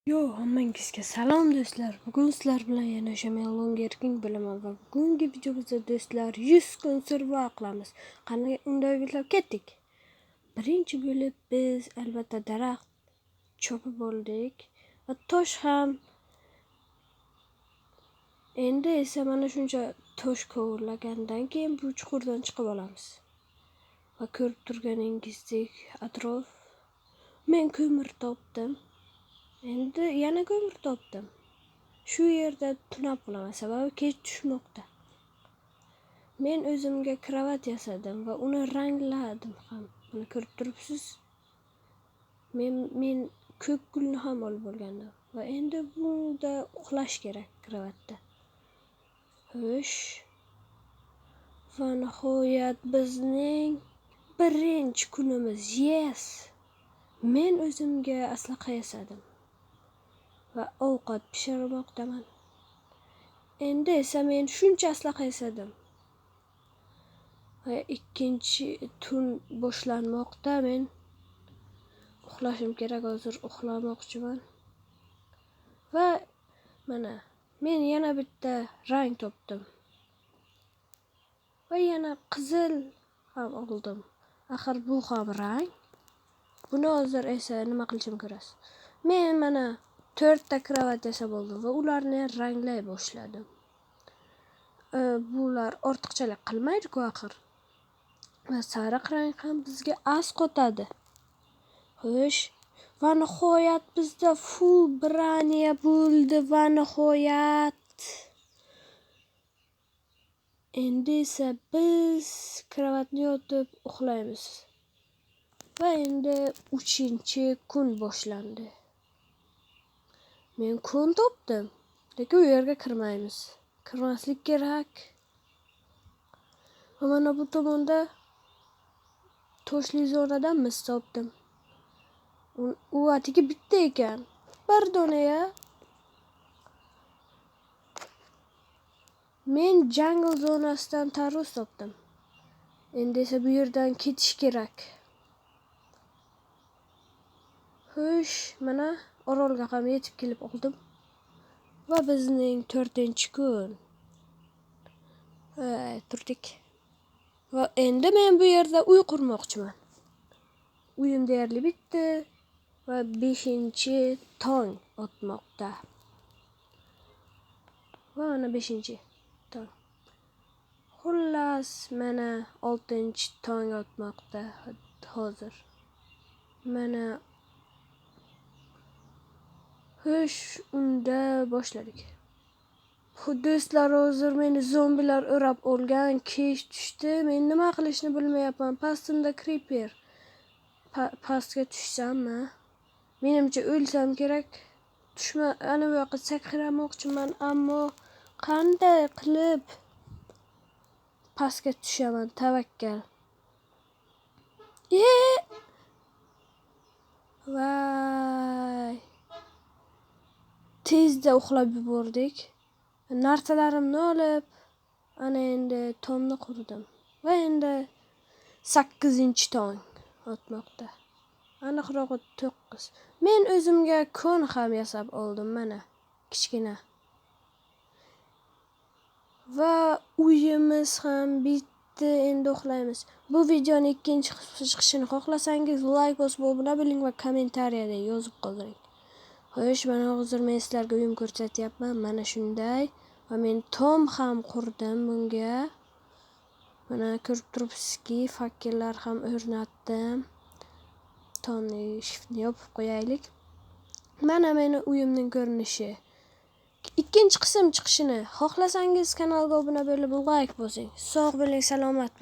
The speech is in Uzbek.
Yo, hammangizga salom do'stlar. Bugun sizlar bilan yana o'sha men Longer King bo'laman va bugungi videomizda do'stlar 100 kun survival qilamiz. Qani unda o'ylab ketdik. Birinchi bo'lib biz albatta daraxt chopib oldik va tosh ham. Endi esa mana shuncha tosh kovurlagandan keyin bu chuqurdan chiqib olamiz. Va ko'rib turganingizdek atrof men ko'mir topdim. Endi yana ko'mir topdim. Shu yerda tunab qolaman, sababi kech tushmoqda. Men o'zimga kravat yasadim va uni rangladim ham. Buni ko'rib turibsiz. Men ko'k gulni ham olib olgandim va endi bunda uxlash kerak kravatda. Xo'sh. Va nihoyat bizning birinchi kunimiz. Yes. Men o'zimga aslaha yasadim va ovqat pishirmoqdaman. Endi esa men shuncha aslaha yasadim. Va ikkinchi tun boshlanmoqda. Men uxlashim kerak, hozir uxlamoqchiman. Va mana men yana bitta rang topdim. Va yana qizil ham oldim. Axir bu ham rang. Buni hozir esa nima qilishim ko'rasiz. Men mana 4 ta kravat yasab oldim va ularni ranglay boshladim. Bular ortiqchalik qilmaydi-ku axir. Va sariq rang ham bizga asqotadi. Xo'sh, va nihoyat bizda full braniya bo'ldi va nihoyat. Endi esa biz kravatni yotib uxlaymiz. Va endi 3-kun boshlandi. Men kun topdim, lekin u yerga kirmaymiz. Kirmaslik kerak. Va mana bu tomonda toshli zonadan mis topdim. U atigi bitta ekan. Bir dona-ya. Men jungle zonasidan tarvuz topdim. Endi esa bu yerdan ketish kerak. Xo'sh, mana orolga ham yetib kelib oldim. Va bizning 4-kun. Turdik. Va endi men bu yerda uy qurmoqchiman. Uyim deyarli bitdi va 5-tong otmoqda. Va mana 5-tong. Xullas, mana 6-tong otmoqda hozir. Mana xo'sh, unda boshladik. Do'stlar, hozir meni zombilar o'rab olgan, kech tushdi. Men nima qilishni bilmayapman. Pastimda creeper. Pastga tushsammi? Menimcha o'lsam kerak. Tushma, ana bu yoqqa sakramoqchiman, ammo qanday qilib pastga tushaman? Tavakkal. Vay. Tezda uxlab yubordik. Narsalarimni olib, ana endi tomni qurdim. Va endi 8-tong otmoqda. Aniqrog'i 9. Men o'zimga kon ham yasab oldim mana, kichkina. Va uyimiz ham bitdi, endi uxlaymiz. Bu videoni ikkinchi qismi chiqishini xohlasangiz, like bosib obuna bo'ling va kommentariyada yozib qoldiring. Xo'sh, mana hozir men sizlarga uyim ko'rsatyapman. Mana shunday. Va men tom ham qurdim bunga. Mana ko'rib turibsizki, fakellar ham o'rnatdim. Tomni shiftni yopib qo'yaylik. Mana meni uyimning ko'rinishi. Ikkinchi qism chiqishini xohlasangiz kanalga obuna bo'lib like bosing. Sog' bo'ling, salomat.